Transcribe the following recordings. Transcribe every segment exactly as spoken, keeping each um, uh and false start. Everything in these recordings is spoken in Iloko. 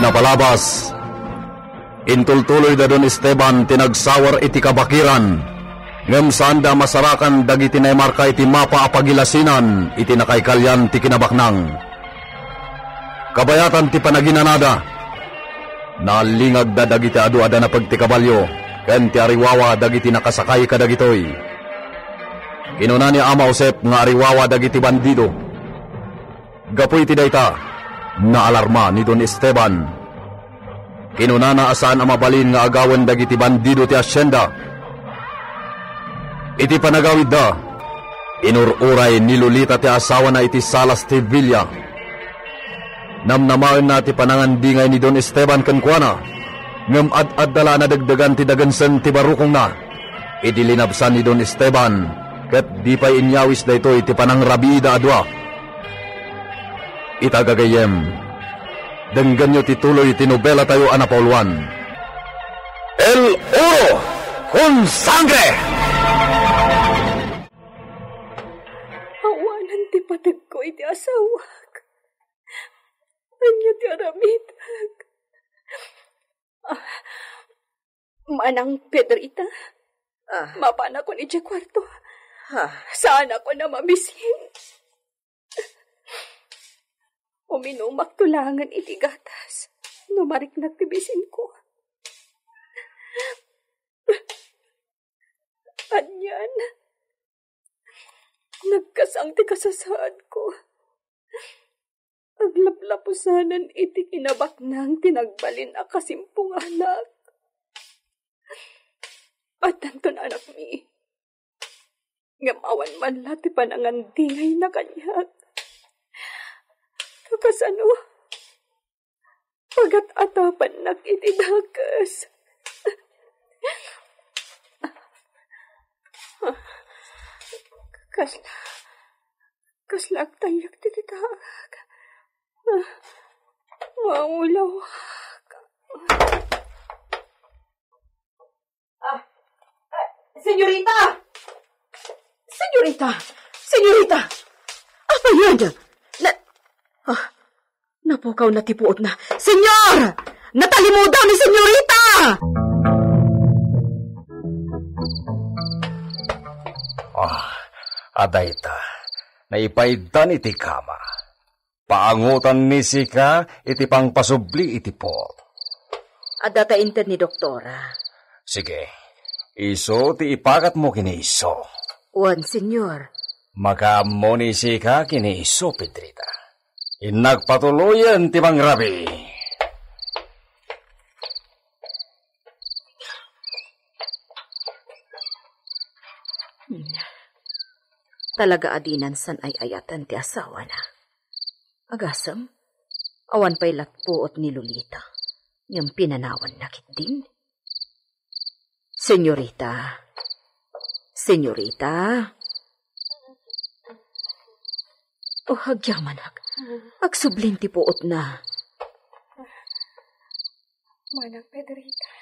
Napalabas, intultuloy da Don Esteban ti nagsawer iti kabakiran, ngem saanda a masarakan dagiti naimarka iti mapa a pagilasinan iti nakaikalian ti kinabaknang. Kabayatan ti panaginanada, naalingagda dagiti adu a danapeg ti kabalio ken ti ariwawa dagiti nakasakay kadagitoy. Kinuna ni Ama Josep nga ariwawa dagiti bandido. Gapu iti dayta, naalarma ni Don Esteban. Kinunana a saan a mabalin nga agawen dagiti bandido ti hacienda. Iti panagawidda, inur-uray ni Lolita ti asawana iti salas ti villa. Namnamaenna ti panangandingay ni Don Esteban kenkuana, ngem ad-adda la a nadagdagan ti dagensen ti barukongna. Idi linabsan ni Don Esteban, ket di pay inyawis daytoy ti panangrabiida a dua. Ita gagayyem, denggenyo ti tuloy ti nobelatayo a napauluan, El Oro con Sangre! Awanen ti pategko iti asawak. Ania ti aramidek? Ah, Manang Pedrita, Ah. Mapanakon idiay kuarto. Ha? Saanakon a mabisin. Uminumakto laengen iti gatas no mariknak ti bisinko. Anian, nagkasang ti kasasaadko. Aglaplapusanen iti kinabaknang ti nagbalin a kasimpunganak. Addanton anakmi. Ngem awan man la ti panangandingayna kaniak. Ta kasano? Pagat-atapannak iti dakes. Kasla, kasla agtalek ti kitaek. Maulawak. Ah, ah, senyorita! Senyorita! Senyorita! Apay aya? Na, ah, napukaw na ti puotna. Senyor! Natalimudaw ni senyorita! Ah, adayta. Naipaiddan iti kama. Paangotan ni sika iti pangpasubli iti puot. Adda ta inted ni doktora. Sige, isu ti ipakatmo ken ni isu. Wen, senyor. Makaammo ni sika ken ni isu, Pedrita. Innak patuloyen ti mangrabii. Hmm. Talaga a dinan san-ay-ayatan ti asawana. Agasem, awan pay latpuot ni Lolita, ngem pinanawanna ketdin. Senyorita. Senyorita. Oh, agyamanak. Agsublin ti puotna. Manang Pedrita,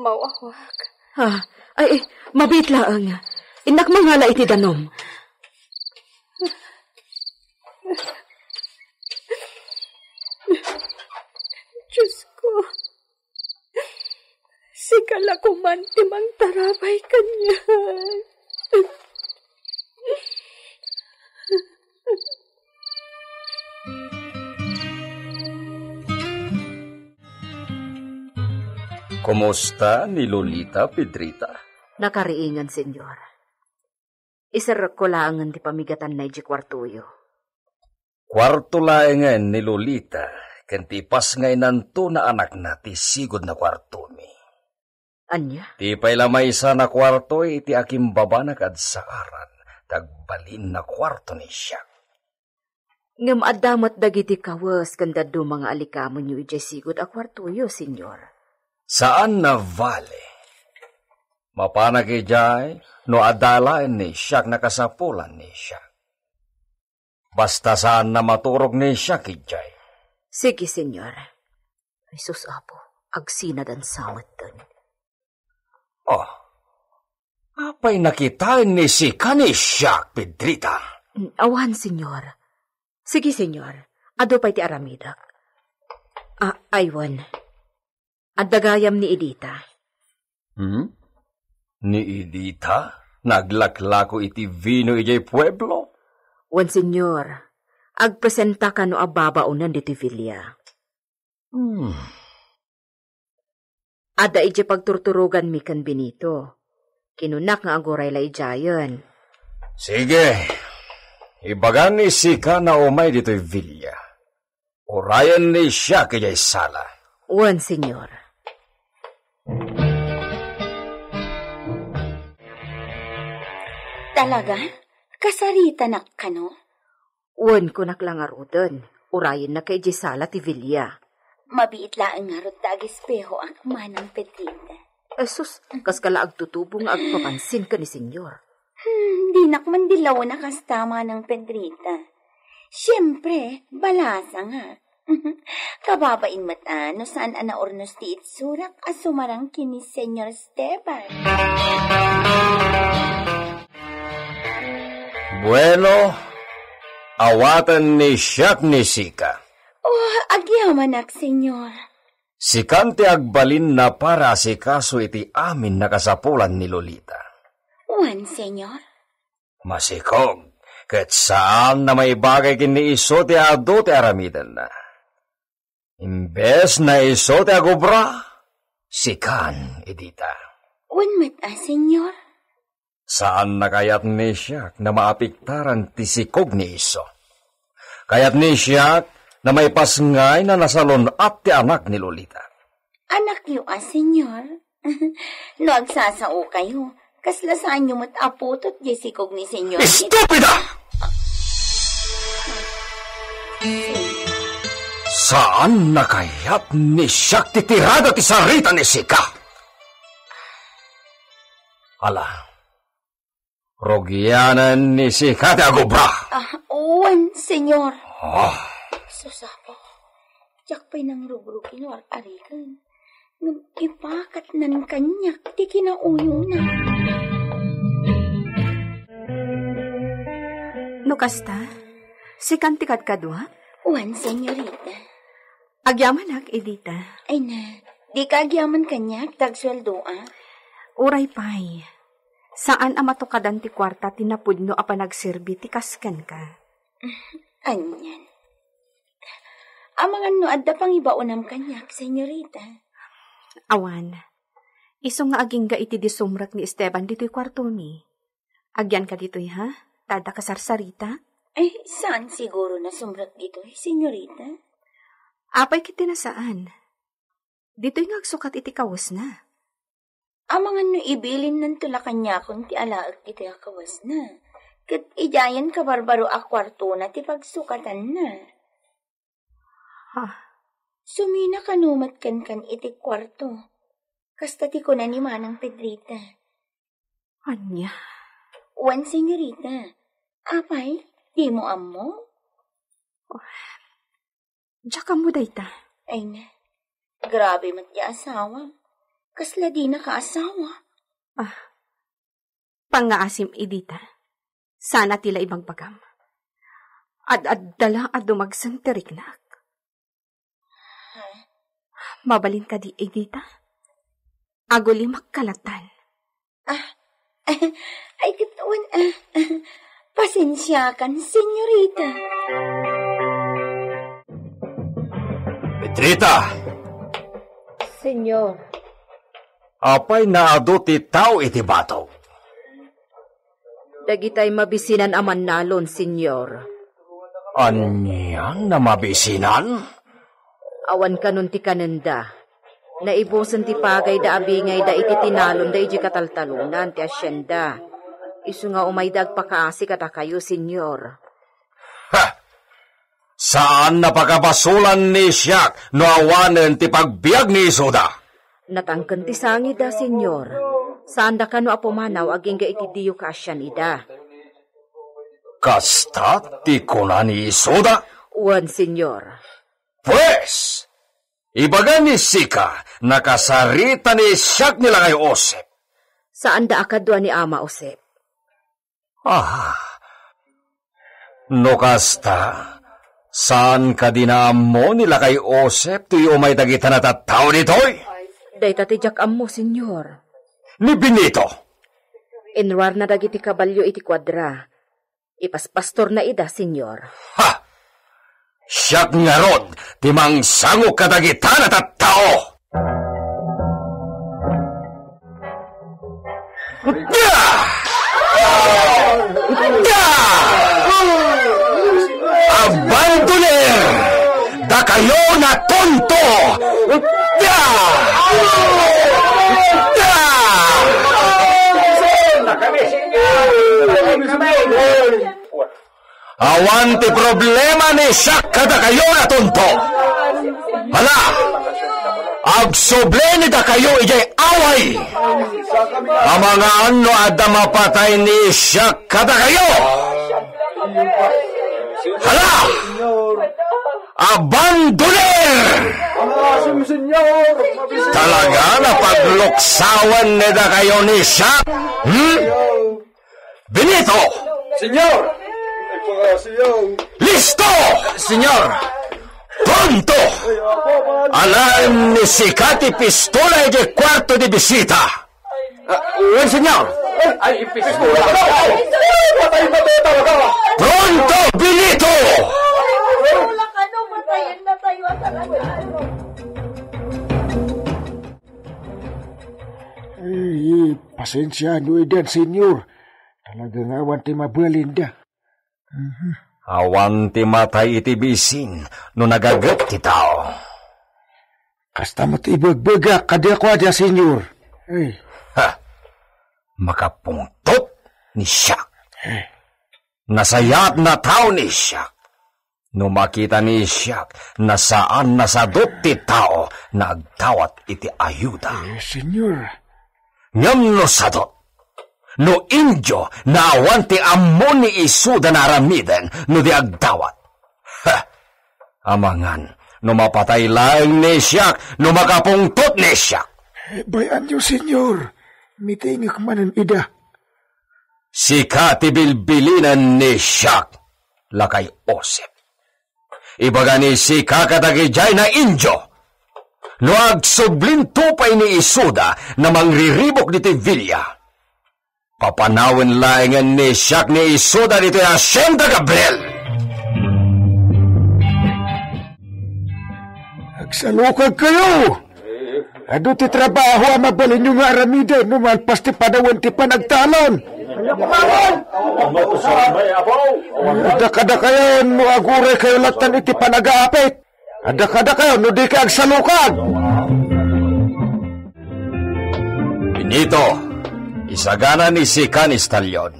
mawawak. Ah, ay, ay, mabiit laeng. Innak mangala iti danum. Diosko, sika la koman ti mangtarabay kaniak. Kumusta ni Lolita, Pedrita? Nakariingen, Senyor. Iserrekko laengen ti pamigatanna idiay kuartoyo. Kuarto laengen ni Lolita ken ti ipasngaynanto nga anakna ti sigud a kuartomi. Ania? Ti pay la maysa a kuarto iti akimbaba nga agsaaran, ta agbalin a kuarto ni siak. Ngem adda met dagiti kawes ken dadduma nga alikamenyo idiay sigud a kuartoyo, Senyor. Saan a bale. Mapanak idiay no adda laeng ni siak a kasapulan ni siak. Basta saan a maturog ni siak idiay. Sige, Senyor. Jesus, Apo, agsinadan sa metten. Oh, apay nakitaen ni sika ni siak, Pedrita? Mm, awan, Senyor. Sige, Senyor. Adu pay ti aramidek. Ah, ay wen. Adda gayam ni Edita. Hmm? Ni Edita? Naglaklako iti vino idiay pueblo? Wen, Señor. Agpresenta kano a babaonen ditoy villa. Hmm. Adda idiay pagturturoganmi ken Benito. Kinunak nga aguray la idiayen. Sige. Ibagan ni Sika nga umay ditoy villa. Urayen ni siak idiay sala. Wen, Señor. Talaga? Kasaritanak kano? Wen, kunak la ngaruden, urayennak idiay sala ti villa. Mabiit laeng ngarud ta agespehoak, Manang Pedrita. Asus, kaskala agtutubo nga agpapansin ken ni Señor. Hmm, dinak man dilawen a kasta, Manang Pedrita. Siempre, balasangak. Kababain met a no saan a naurnos ti itsurak a sumarang ken ni Señor Esteban. Bueno, awaten ni siak ni Sika. Oh, agyamanak, Señor. Sikan ti agbalin a para asikaso iti amin a kasapulan ni Lolita. Wen, Señor. Masikog, ket saan a maibagay ken ni isu ti adu ti aramidenna. Imbes a isu ti agubra, sikan, Edita. Wen met a, Señor. Saan a kayat ni siak a maapektaran ti sikog ni isu. Kayat ni siak a maipasngay a nasalun-at ti anak ni Lolita. Anakyo a, Señor? No agsasaokayo, kasla saanyo met a putot diay sikog ni Señor. Estupida! Saan a kayat ni siak ti tirada ti sarita ni Sika. Ala, rugianen ni Sika ti agubra. Ah, wen, Señor. Ah. Sus, Apo. Diak pay nangrugrugi no ar-ariken. Ngem ipakatnan kaniak ti kinauyona. No kasta, sikan ti kadkadua? Wen, señorita. Agyamanak, Edita. Ay na, dika agyaman kaniak, ta agsueldoak. Uray pay. Saan a matukadan ti kuarta ti napudno a panagserbi ti kas kenka. Anian. Amangan no adda pangibaonam kaniak, señorita. Awan. Isu nga agingga iti disumrek ni Esteban ditoy kuartomi. Agyanka ditoy, ha? Ta adda kasarsarita? Ay, saan siguro a sumrek ditoy, señorita? Apay ket ti nasaan. Ditoy nga agsukat iti kawesna. Amangan no ibilinnanto la kaniakon ti alaek ditoy a kawesna. Ket idiayen kabarbaro a kuartona ti pagsukatanna. Ha? Sumina kano met kenkan iti kuarto. Kasta ti kuna ni Manang Pedrita. Ania? Wen, señorita. Apay, dimo ammo? Diak ammo dayta. Ay na. Grabe met ti asawam. Kasla dinaka asawa. Ah. Pangngaasim, Edita. Saan a ti la ibagbagam. Ad-adda la a dumagsen ti riknak. Mabalin kadi, Edita? Agulimak kalatan. Ah, ay, ket wen, ah, ah, pasensiakan, señorita. Pedrita! Señor. Apay naadu ti tao iti batog? Dagitay mabisinan a mannalon, señor. Anian a mabisinan? Awan kanon ti kanenda. Naibusen ti pagayda a bingayda iti tinalonda idiay kataltalonan ti asienda. Isu nga umayda agpakaasi kadakayo, señor. Ha! Saan a pakabasolan ni siak no awanen ti pagbiag ni isuda. Natangken ti sangida, señor. Saanda kano a pumanaw agingga iti diyo kaasian ida. Kasta ti kuna ni isuda? Wen, señor. Pues, ibaga ni sika, nakasarita ni siak ni lakay Josep. Saanda a kadua ni Ama Josep. Ah, no kasta, Saan kadi naammo ni lakay Josep toy umay dagita natattao ditoy? Dayta ti diak ammo, Señor. Ni Benito? Inruarna dagiti kabalio iti kuadra. Ipaspastorna ida, Señor. Ha! Siak ngarud ti mangsango kadagita natattao! Da! Da! Abandoner! Dakayo natonto! Da! Da! Awan ti problema ni siak kadakayo natonto. Hala, agsubli ni dakayo idiay away. Amangan no adda mapatay ni siak kadakayo. Hala, abandoner! Talaga, napagluksawan ni dakayo ni siak? Hmm? Benito! Señor! Listo! Señor! Pronto! Alaem ni sika ti pistola iti kuarto ti bisita. Ah, wen, señor. Ay, pistola. Pronto, Benito! Ay, pasensia no idan, señor. Talaga nga awan ti mabalinda. Awan ti matay iti bisin no nagaget ti tao. Kasta met ibegbegak kadi a kuadia, señor. Ay. Ha! Makapungtot ni siak. Nasayaat na tao ni siak. No makita ni siak, nasaan nasadot ti tao nga agdawat iti ayuda. Eh, señor. Ngem no sadot, no indio nga awan ti ammo ni isuda nga aramiden no di agdawat. Ha! Amangan, no mapatay laeng ni siak, no makapungtot ni siak. Eh, bay-anyo, señor. Mitingek manen ida. Sika ti bilbilinen ni siak, lakay Josep. Ibaga ni sika kadagidiay nga indio. No agsublinto pay ni isuda nga mangriribuk ditoy villa, papanawen laengen ni siak ni isuda ditoy Hacienda Gabriel. Agsalukagkayo! Adu ti trabaho a mabalinyo nga aramiden no malpas ti panawen ti panagtalon. Adda kadakayo no aguraykayo latta iti panag-aapit. Adda kadakayo no dika agsalukag. Benito, isagana ni sika ni Stallion.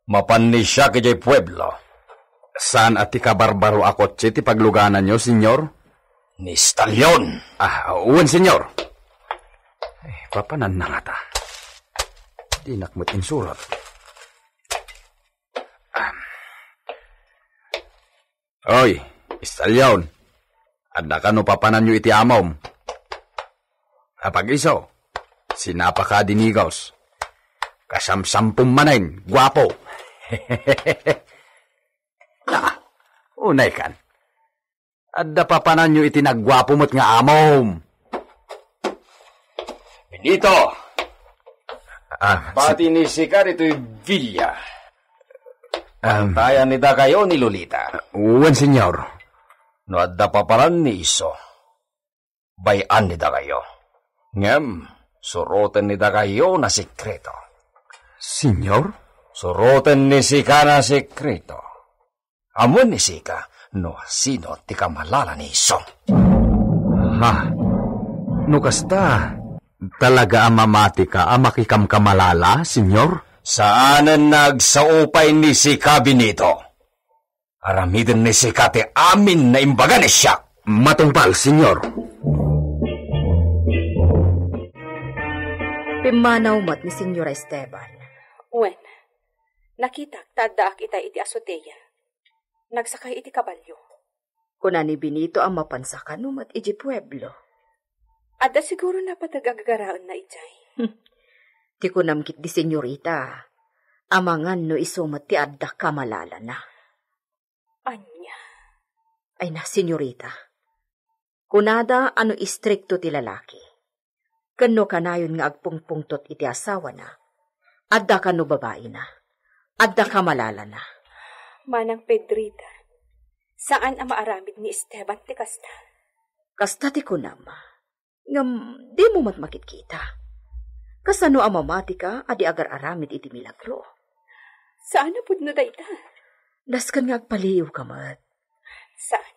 Mapan ni siak idiay pueblo. Saan a ti kabarbaro a kotse ti paglugananyo, señor? Ni Stallion. Ah, wen, señor. Eh, papananna ngata. Dinak met insurat. Ah. Oy, Stallion. Adda kano papananyo iti amom? Apag-iso, sinapaka a dinigos. Kasamsampom manen, guapo. Ah, unay kan. Adda papananyo iti nagguapo met nga amom. Benito! Ah, si- Bati ni sika ditoy villa. Um, Tayan ni dakayo ni Lolita. Wen, señor. No adda papanan ni iso, bay-an ni dakayo. Ngem, suroten ni dakayo na sekreto. Señor? Suroten ni sika na sekreto. Amuen ni sika no sino ti kamalala ni iso. Ha? No kasta, talaga a mamatika a makikamkamalala, señor? Saanen nga agsao pay ni sika, Benito. Aramiden ni sika ti amin nga imbaga ni siak. Matungpal, señor. Pimmanaw met ni Señora Esteban. Wen, nakitak ta addaak itay iti azotea. Nagsakay iti kabalio. Kuna ni Benito a mapan sakano met iti pueblo. Adda siguro napateg a gagaraenna idiay. Hmm. Ti kunam ketdi, señorita, amangan no isu met ti adda kamalalana. Ania? Ay na, senyorita. Kunada a no istrikto ti lalaki, ken no kanayon nga agpungpungtot iti asawana, adda kano babaina, adda kamalalana. Manang Pedrita, saan a maaramid ni Esteban ti kasta. Kasta ti kunam. Ngem, dimo met makitkita. Kasano a mamatika a di agar-aramid iti milagro? Saan a pudno dayta? Dasken nga agpaliiwka met. Saan?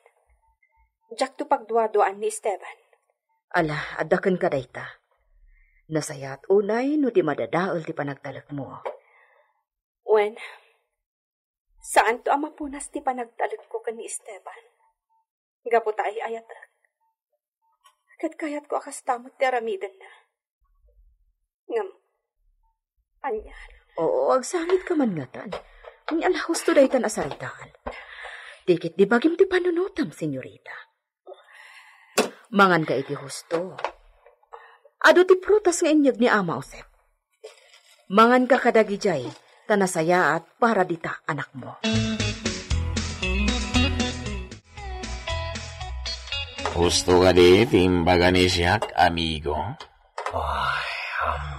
Diakto pagduaduaan ni Esteban. Ala, adda kenka dayta. Nasayaat unay no di madadael ti panagtalekmo. Wen, saanto a mapunas ti panagtalekko ken ni Esteban. Gapu ta ay-ayatek. Ket kayatko a kasta met ti aramidenna. Ngem, ania? Oo, agsangit ka man ngatan. Ania la husto daytan a saritaan. Ti ket di bagim ti panunotam, senyorita. Mangan ka iti husto. Adu ti prutas nga inyeg ni Ama Josep. Mangan ka kadagidiay, ta nasayaat para dita anakmo. Husto kadi ti imbaga ni siak, amigo? Ay,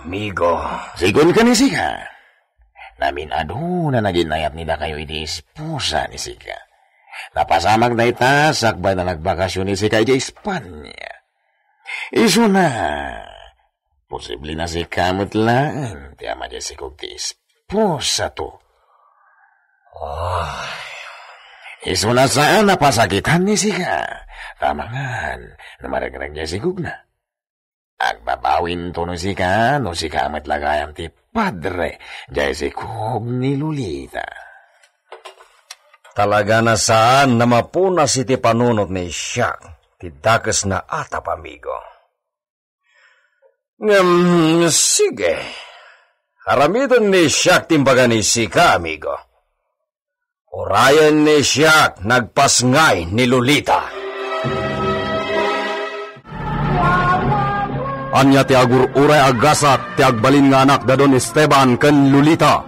amigo. Sigun ka ni sika. Namin-aduna naginayat ni dakayo iti esposa ni sika. Napasamak dayta sakbay na nagbakasyon ni sika iti Espanya. Isuna, posible na sika met laeng ti ama diay sikog ti esposa to. Ay. Isuna saan a pasakitan ni sika. Tamangan, no maregreg diay sikogna. Agbabawinto no sika, no sika met la gayam ti padre, diay sikog ni Lolita. Talaga na saan a mapunas iti panunot ni siak ti dakes na atap, amigo. Ngem, sige. Aramiden ni siak ti imbaga ni sika, amigo. Urayen ni siak nagpasngay ni Lolita. Ania ti agur-uray a gasat ti agbalin nga anak da Don Esteban ken Lolita?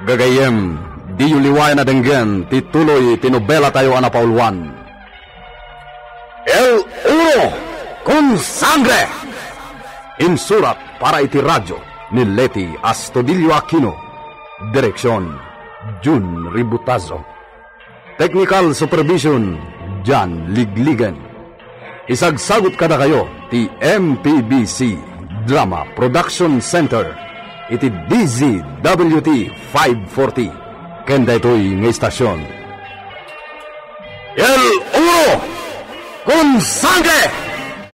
Gagayyem, diyo liwayan a denggen ti tuloy ti nobelatayo a napauluan. El Oro con Sangre! Insurat para iti radyo ni Leti Astudillo Aquino. Direksyon, Jun Ributazo. Technical supervision, Jan Ligligan. Isagsagut kadakayo ti M P B C Drama Production Center iti D Z W T five forty. Ken daytoy nga istasyon, El Oro con Sangre!